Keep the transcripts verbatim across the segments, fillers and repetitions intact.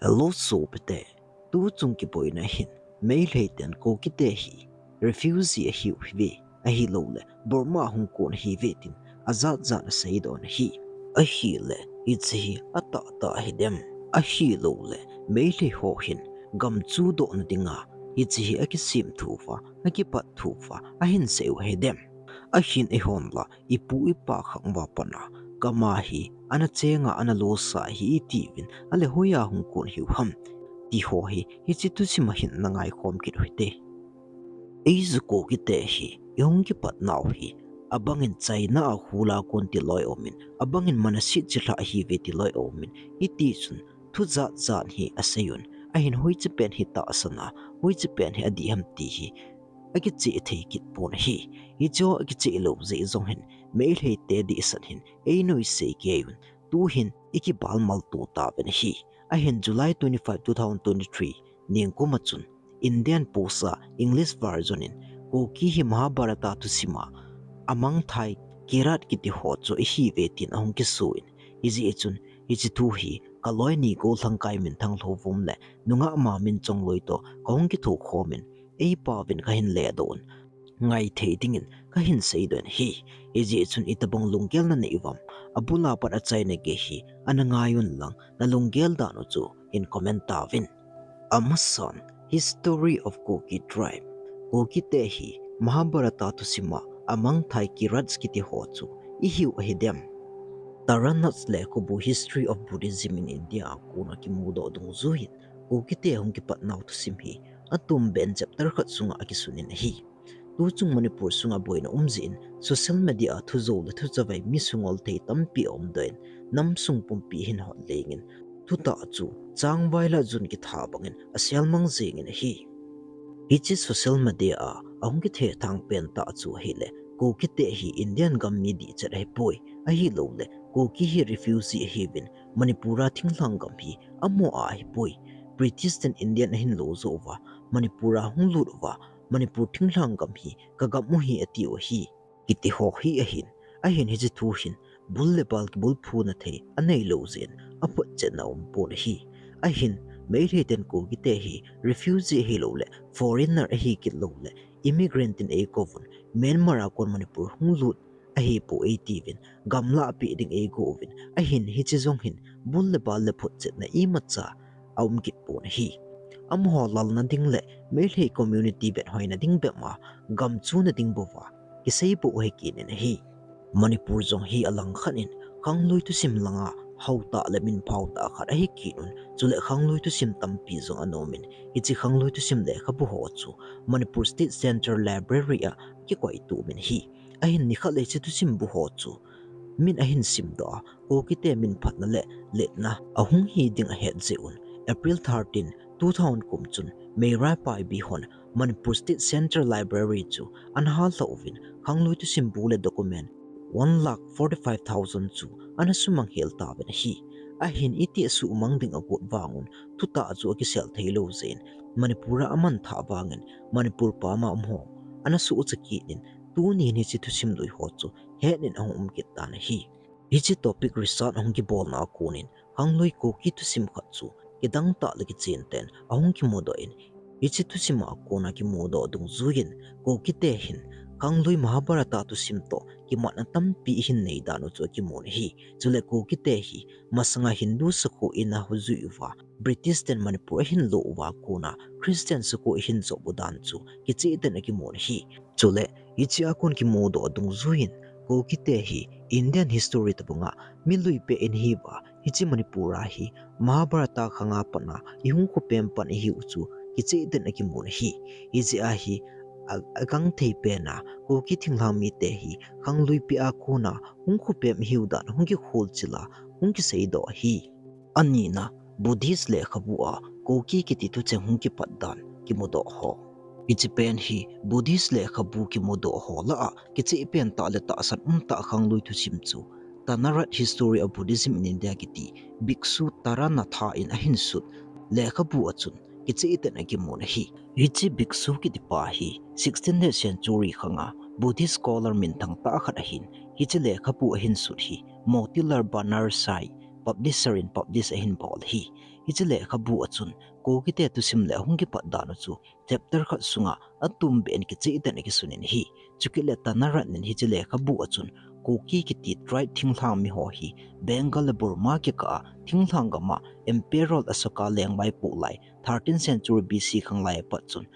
Hello sopite, tuchung kiboina hin Meitei ten Kuki te hi refugee ahiu hive, ahilouleh Burma hung kon ahive tin ajat jat in aseidoh in ahi. Ahileh hiche hi atahtah ahidem, ahilouleh Meitei ho hin gam chudohna dinga hiche hi akisemthu uva, akipatthu uva ahin sei u ahidem. Ahin eihon la ipu ipa khang uva pat a gam a hi ana cheng a ana losa ahi itiuvin, ahileh hoiya hung kon ahiu ham, ti ho hi hiche thusim a hin ana ngaikhom kit u hite. Eiju Kuki te hi ihung kipat nau hi abangin China a khul a kon tiloi aumin, abangin Manasit chilhah ahiuve tiloi aumin, hitichun thu jat jat hi asei un, ahin hoiche pen hi tahsan a, hoiche pen hi adih ham ti hi akicheh thei kit pon ahi. Hiche ho akicheh lou jeh jong hin Meitei te dihset hin einoise kei un, tuhin ikibalmal to tauvin ahi. Ahin July twenty-five, two thousand twenty-three nikum a chun Indian Post a English version in Kuki hi Mahabharata thusim a amangthai Kirat kiti ho chu ihiuve tin ahung kiso in, hijeh chun hiche thu hi kaloi ni Golhangkai Minthang Lhouvum le nungah Mamin Chongloi toh kahung kithokhom in, eipauvin kahin ledoh un, ngai thei dingin kahin seidoh in ahi. Hijeh chun itobang lunggel nanei uvam, abul a pat achaina gei hi ana ngai un lang, nalunggel dan u chu hin comment tauvin. Amasan, History of Kuki Tribe. Kuki te hi Mahabharata thusim a amangthai Kirats kiti ho chu ihiu ahidem. Tarannath lekhabu History of Buddhism in India a kon a kimudoh dungjuiyin Kuki te hung kipat nau thusim hi atumbeh in chapter khat sunga akisun in ahi. Tuchung Manipur sunga boina um jeh in social media a thujou le thuchavai mi sungol thei tampi aumdoh in, namsung pumpi hin hot lengin thutah chu changvai lah jun kitha bangin aselmang jengin ahi. Hiche social media a ahung kithethang pen tah chu ahileh Kuki te hi Indian gam mi dihchet ahipoi, ahilouleh Kuki hi refugee ahiuvin, Manipur a thinglhang gam hi amaho a ahipoi. British ten Indian ahin lo joh uva Manipur a hung lut uva, Manipur thinglhang gam hi kagam u ahi atiu ahi, kiti ho hi ahin. Ahin hiche thu hin bul le bal kibulphuna thei aneilou jeh in aphotchetna aumpon ahi. Ahin Meitei ten Kuki te hi refugee ahilouleh foreigner ahi kit louleh immigrant in eikou vun, Myanmar a kon Manipur hung lut ahipoi eitiuvin, gamlah peh ding eigouvin, ahin hiche jong hin bul le bal le photchetna imacha aum kit pon ahi. Amaho lalna ding le Meitei community vethoina ding bep a gam chuna ding bouva kisei bou ahi kit in ahi. Manipur jong hi alangkhat in khanglui thusim langa haotah le minphaotah khat ahi kit un, chuleh khanglui thusim tampi jong ana umin, hiche khanglui thusim lekhabu ho chu Manipur State Central Library a kikoitup in ahi. Ahin nikhat le hiche thusim bu ho chu min ahin simdoh a, Kuki te minphatna le letna ahung hi ding ahet jeh un, April thirteen, two thousand kum chun Meira Paibi hon Manipur State Central Library chu ana hallhah uvin, khanglui thusim bu le document one lakh forty-five thousand chu ana sumang hel tauvin ahi. Ahin iti asuhmang ding agot vangun, thutah chu akisel theilou jeh in, Manipur a amanthah vangin Manipur pam a umho ana suhcha kit in, tuni hin hiche thusim lui ho chu hetnin ahung um kit tan ahi. Hiche topic research ahung kibolna a konin khanglui Kuki thusim khat chu kidang tah le kichen tah in ahung kimudoh in, hiche thusim a kona kimudoh dungjuiyin Kuki te hin khanglui Mahabharata thusim toh kimatna tampi ahin nei dan u chu akimun ahi. Chuleh Kuki te hi masanga Hindu sakho in a hung jui uva, British ten Manipur ahin lo uva kona Christian sakho ahin jop u dan chu kicheh tah in akimun ahi. Chuleh hiche a kon kimudoh dungjuiyin Kuki te hi Indian history tobanga mi luipen ahiuva, hiche Manipur a hi Mahabharata khanga pat a ihung khopem pan ahiu chu kicheh tah in akimun ahi. Hijeh a hi a, agangthei pen a Kuki thinglhang mite hi khanglui peh a kona hung khopem ahiu dan hung kikholchil a hung kiseidoh ahi. Anina, Buddhist lekhabu a Kuki kiti thucheng hung kipat dan kimudoh ho. Hiche pen hi Buddhist lekhabu kimudoh ho lah a kicheh pen tah le tahsan umtah khanglui thusim chu Tanarat History of Buddhism in India kiti Bhikkhu Taranatha in ahin sut lekhabu a chun kicheh tah in akimun ahi. Hiche Bhikkhu kiti pa hi sixteenth century khanga Buddhist scholar minthang tah khat ahin, hiche lekhabu ahin sut hi Motilal Banarsi publisher in publish ahin bol ahi. Hiche lekhabu a chun Kukite thusim le ahung kipat dan u chu chapter khat sunga atumbeh in kicheh tah in akisun in ahi. Chukit le Tanaratne in hiche lekhabu a chun Kuki kiti tribe thinglhang mi ho hi Bengal le Burma kikah a thinglhang gam a Emperor Asoka lengvaipoh lai thirteenth century B C khanglai apat chun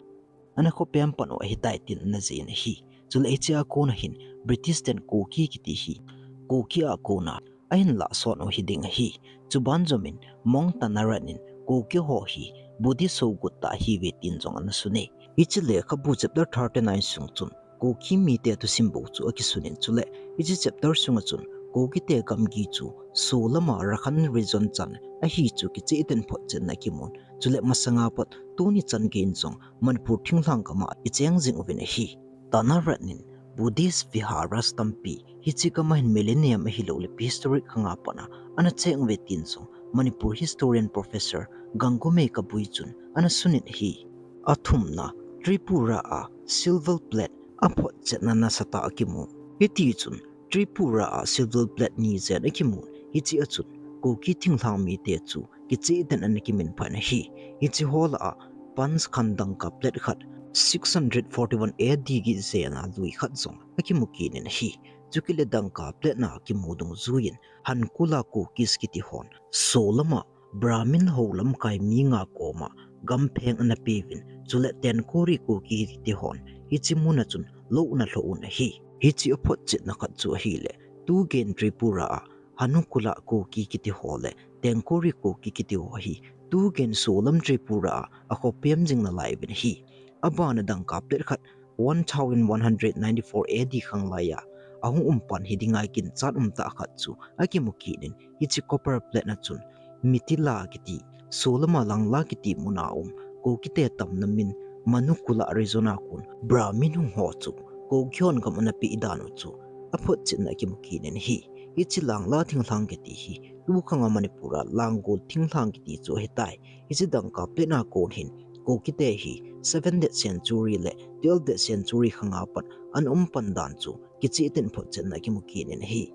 ana khopem pan u ahitai tin ana jih in ahi. Chule hiche a kon a hin British ten Kuki kiti hi Kuki a kona ahin lahsot u hiding ahi. Chuban jom in Monk Tanaratne in Kuki ho hi Buddhist hougut tah ahiuve tin jong ana sun e. Hiche lekhabu chapter thirty-nine sung chun Kuki mite thusim bou chu akisun in chule hiche chapter sunga chun Kukite gamgi chu solam a Rakhine region chan ahi chu kicheh tah in photchetna akimun. Chule masanga pat tuni chan gei in jong Manipur thinglhang gam a icheng jing uvin ahi. Tanaratne in Buddhist viharas tampi hiche gam a hin millennium ahilouleh prehistoric khang a pat a ana cheng uve tin jong Manipur historian Professor Gangume Kabui chun ana sun in ahi. Athumna, Tripura a silver plate aphotchetna nasatah akimu. Hiti chun Tripura a silver plate ni jen akimun, hiche a chun Kuki thinglhang mite chu kicheh tah in ana kiminphat in ahi. Hiche ho lah a Panch Khan dangka plate khat six hundred forty-one A D gei jen a lui khat jong akimu kit in ahi. Chukit le dangka plate na kimu dungjuiyin Hankula Kukis kiti hon solam a Brahmin hou lamkai mi nga koma gampheng ana peuvin, chule Tenkori Kuki kiti hon hiche mun a chun lou ana lhoh un ahi. Hiche aphotchetna khat chu ahile tugen Tripura a Hanukula Kuki kiti ho le Tenkori Kuki kiti ho hi tugen solam Tripura a akhopem jing nalai uvin ahi. Abana dangka plate khat one thousand one hundred ninety-four A D khanglai a ahung um pan hiding a ginchat umtah khat chu akimu kit in hiche copper plate na chun Mitila kiti solam a Langla kiti mun a um Kukite tamna min Manukula region a kon Brahmin hung ho chu Kuki hon gam ana peh dan u chu aphotchetna akimu kit in ahi. Hiche Langla thinglhang kiti hi tukhang a Manipur a Langol thinglhang kiti chu ahitai. Hiche dangka plate na kon hin Kukite hi seventh century le twelfth century khang a pat ana um pan dan chu kicheh tah in photchetna akimu kit in ahi.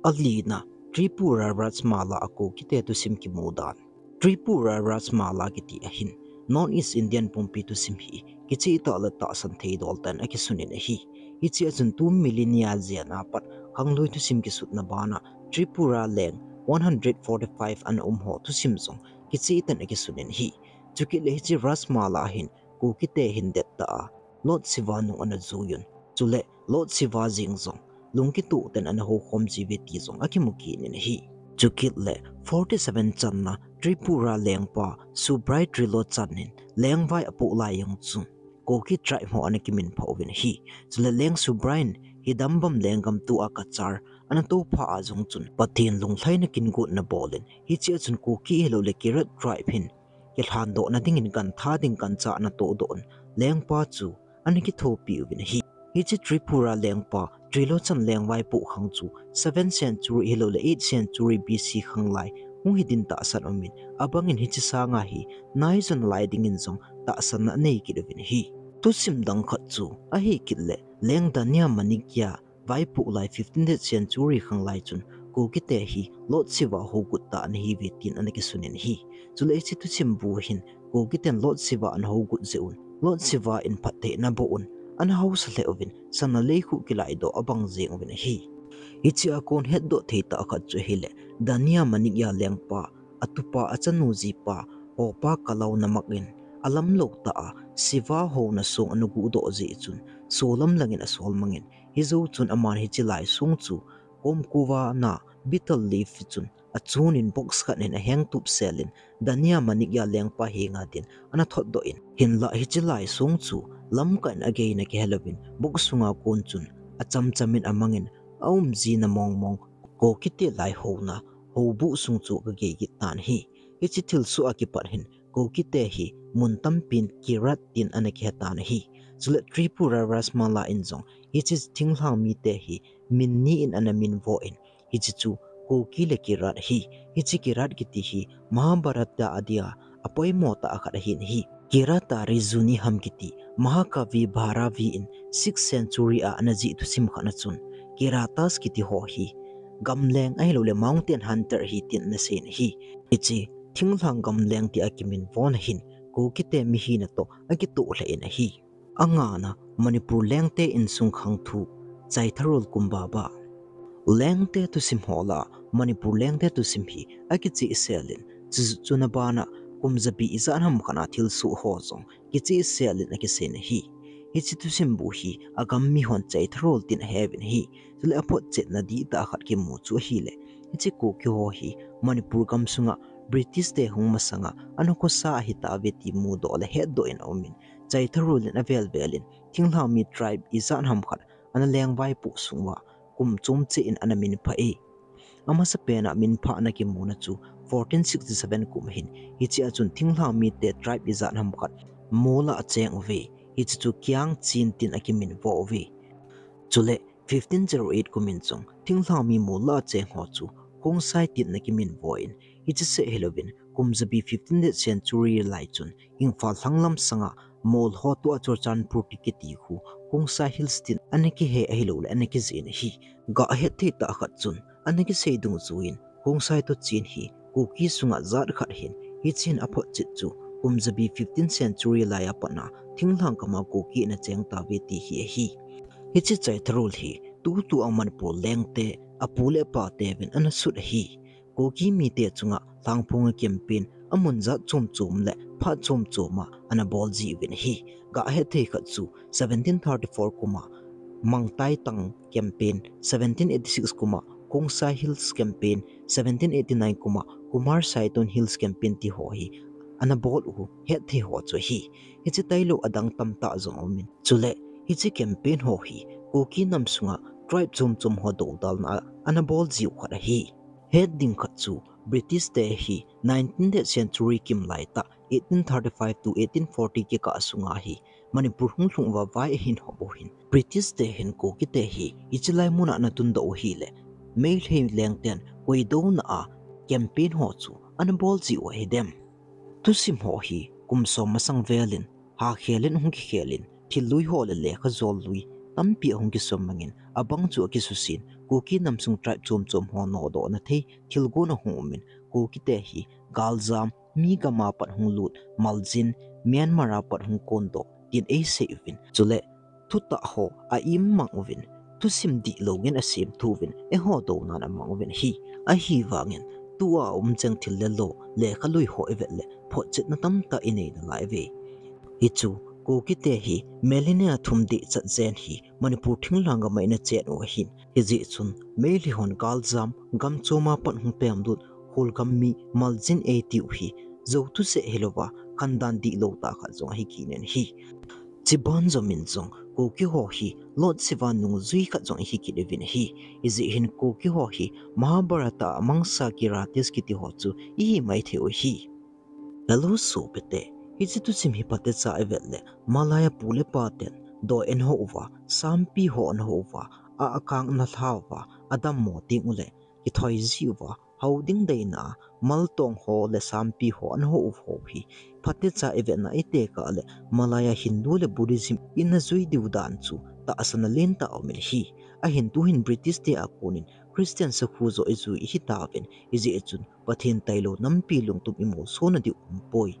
Alina, Tripura Rajmala a Kukite thusim kimu dan. Tripura Rajmala kiti a hin North East Indian pumpi thusim hi kicheh tah le tahsan thei dol tah in akisun in ahi. Hiche a chun tu millennia jen a pat khanglui thusim kisutna bana Tripura leng one hundred forty-five ana um ho thusim jong kicheh tah in akisun in ahi. Chukit le hiche Rajmala a hin Kukite hin det tah a Lord Shiva nung ana jui un. Chule Lord Shiva jeng jong lungkitoh tah in ana houkhom jiuve ti jong akimu kit in ahi. Chukit le forty-seven channa Tripura lengpa Subrai Trilochan in lengvai apoh lai jong chu Kuki tribe ho ana kiminphah uvin ahi. Chule leng Subrai in Hidambam lenggam tua Cachar ana tophah a jong chun Pathen lunglhaina kingotna bol in hiche a chun Kuki ahilouleh Kirat tribe hin kilhandohna dingin gantha ding gancha ana tohdoh un lengpa chu ana kithopi uvin ahi. Hiche Tripura lengpa Trilochan lengvaipoh khang chu seventh century ahilouleh eighth century B C khanglai hung hiding tahsan umin, abangin hiche sanga hi naijo nalai dingin jong tahsanna anei kit uvin ahi. Thusim dang khat chu ahikit le leng Dania Manikya vaipoh lai fifteenth century khanglai chun Kukite hi Lord Shiva hougut tah ana hiuve tin ana kisun in ahi. Chule hiche thusim bu hin Kukiten Lord Shiva ana hougut jeh un Lord Shiva in phattheina boh un ana haosa lheh uvin sana leikhuh kilaidoh abang jeng uvin ahi. Hiche a kon hetdoh thei tah khat chu ahile Dania Manikya lengpa atupa achanu jipa Hopa Kalau Namak in alamlou tah a Shiva houna song ana guhdoh jeh chun solam langin asol mangin, hijou chun aman hiche lai song chu komkuva na betel leaf chun achunin box khat in ahengtup selin Dania Manikya lengpa henga din ana thotdoh in, hinlah hiche lai song chu lamkah in ageina kihelouvin box sunga kon chun achamchamin amangin aumjina mongmong Kukite lai houna houbuh sung chu agei kit tan ahi. Hiche thilsoh a kipat hin Kukite hi mun tampin Kirat tin ana kihe tan ahi. Chule Tripura Rajmala in jong hiche thinglhang mite hi min ni in ana minvo in, hiche chu Kuki le Kirat ahi. Hiche Kirat kiti hi Mahabharata a dia apoimo tah khat ahin ahi. Kirata Rijuni ham kiti Mahakavi Bharavi in sixth century a ana jih thusim khat na chun Kiratas kiti ho hi gamleng ahilouleh mountain hunter ahi tin ana seiyin ahi. Hiche Thinglhang gam leng tia kiminvona hin Kukite mihina toh akitoh lheh in ahi. Angana, Manipur lengte insung khangthu, Chaitharol kumbaba. Lengte thusim ho lah a Manipur lengte thusim hi akichehsel in, chu, chuna bana kum jabi ijat ham khat a thilsoh ho jong kichehsel in akisei in ahi. Hiche thusim bu hi agam mihon Chaitharol tin aheuvin ahi. Chule aphotchetna dihtah khat kimu chu ahile, hiche Kuki ho hi Manipur gamsunga British te hung masanga ana khosa ahitauve ti mudoh le hetdoh in aumin, Chaitharol in avel vel in thinglhang mi tribe ijat ham khat ana lengvaipoh sung uva kum chom cheh in ana minphah e. Amasapena minphahna kimuna chu fourteen sixty seven kum ahin, hichea chun thinglhang mite tribe ijat ham khat mol a acheng uve, hiche chu Kiang Chin tin akiminvo uve. Chule fifteen zero eight kumin jong thinglhang mi mol a acheng ho chu Khongsai tin ana kiminvo in, hiche seh hilouvin kum jabi fifteenth century lai chun Imphal lhanglam sanga mol ho tua Churachandpur ti kiti khu Khongsai Hills tin ana kihei ahilouleh ana kijih in ahi. Gah hethei tah khat chun ana kisei dungjuiyin Khongsai toh Chin hi Kuki sunga jat khat ahin, hiche hin aphotchet chu kum jabi fifteenth century lai a patna thinglhang gama Kuki ana cheng tauve ti hi ahi. Hiche Chaitharol hi tutua Manipur lengte apu le apateuvin ana sut ahi. Kuki mite chunga Lhangphunga campaign amun jat chom chom le phat chom choma ana bol jiuvin ahi. Gah hethei khat chu seventeen thirty four kuma Mangtai Tang campaign, seventeen eighty six kuma Khongsai Hills campaign, seventeen eighty nine kuma Kumar Saiton Hills campaign ti ho hi ana bol u hethei ho chu ahi. Hiche tailou adang tamtah jong aumin, chule hiche campaign ho hi Kuki nam sunga tribe chom chom ho doudalna a ana bol jiu khat ahi. Het ding khat chu British te hi nineteenth century kim laitah eighteen thirty five to eighteen forty kikah sunga hi Manipur hung lhung uva vai ahin hop u hin, British te hin Kukite hi hiche lai muna ana tundoh u ahile, Meitei lengten koidouna a campaign ho chu ana bol jiu ahidem? Thusim ho hi kum som masang velin hakhel in hung kikhelin, thil lui ho le lekha jol lui tampi ahung kisummangin, abang chu akisusen, Kuki namsung tribe chom chom ho nodohna thei thilgon ahung umin, Kukite hi galjam, mi gama pat hung lut, maljin, Myanmar a pat hung kondoh tin eisei uvin, chule thutah ho a-immang uvin, thusim dihlou ngen asemthu uvin, eiho dounan amang uvin ahi. Ahivangin tua aumcheng thil le lo, lekha lui ho ivet le photchetna tamtah inei nalaiuve. Hichu Kukite hi millennia thum dehchat jen hi Manipur thinglhang gama ana chen u ahin, hijeh chun Meitei hon galjam, gam choma pat hung pemlut, kholgam mi, maljin eitiu hi jou thuseh hilouva, khandan dihlou tah khat jong ahi kit in ahi. Chuban joumin jong Kuki ho hi lotsepa nungjui khat jong ahi kit uvin ahi. Hijeh hin Kuki ho hi Mahabharata a mangsa Kiratese kiti ho chu ihi maithei u ahi. Hello sopite, hiche thusim hi phatecha ivet le malaiya pu le paten doi ana hou uva, sampi ho ana hou uva, a, akang ana lha uva, adammo teng ule kithoi jiuva, hao ding deina a maltong ho le sampi ho ana hou u ho hi phatecha ivetna itekah le malaiya Hindu le Buddhism ina jui diu dan chu tahsanna lentah aumin ahi. Ahin tuhin British te a konin Christian sakhu joh ijui ihitauvin, hijeh chun Pathen tailou nampi lungtup imolsona diu aumpoi.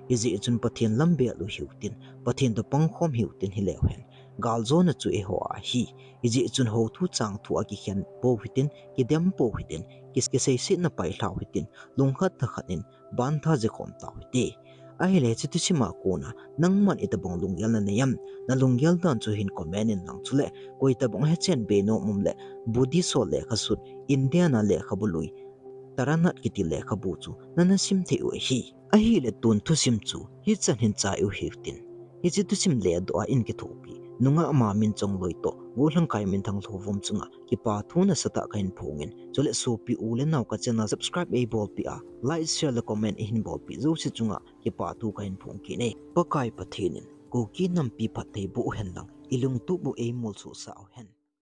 Hijeh chun Pathen lam bel u hiutin, Pathen toh pangkhom hiutin hileu hen, galjona chu eiho a ahi. Hijeh chun houthu changthu a kikhen pou hitin, kidem pou hitin, ki, kiseisetna pailhau hitin, lungkhat thakhat in bantha jekhom tau hite. Ahile hiche thusima kona nangman itobang lunggel nanei em? Nalunggel dan chu hin comment in lang, chule koi tobang hechen bei nom umle Buddhist ho lekhasut, Indian a lekhabu lui Taranatha kiti lekhabu chu nana sim thei u ahi. Ahile tun thusim chu hichan hin chai u hiutin, hiche thusim ledoh a eikithopi nungah Maminchong Loi toh golhangkai Minthang Lhouvum chunga kipathu nasatah kahin phongin, chule sopi u le nao ka channel subscribe eibolpeh a, like, share le comment eihin bolpeh jouse chunga kipathu kahin phong kit e. Pakai Pathen in Kuki nampi phatthei boh uhen lang, ilungtup u eimolsohsah uhen.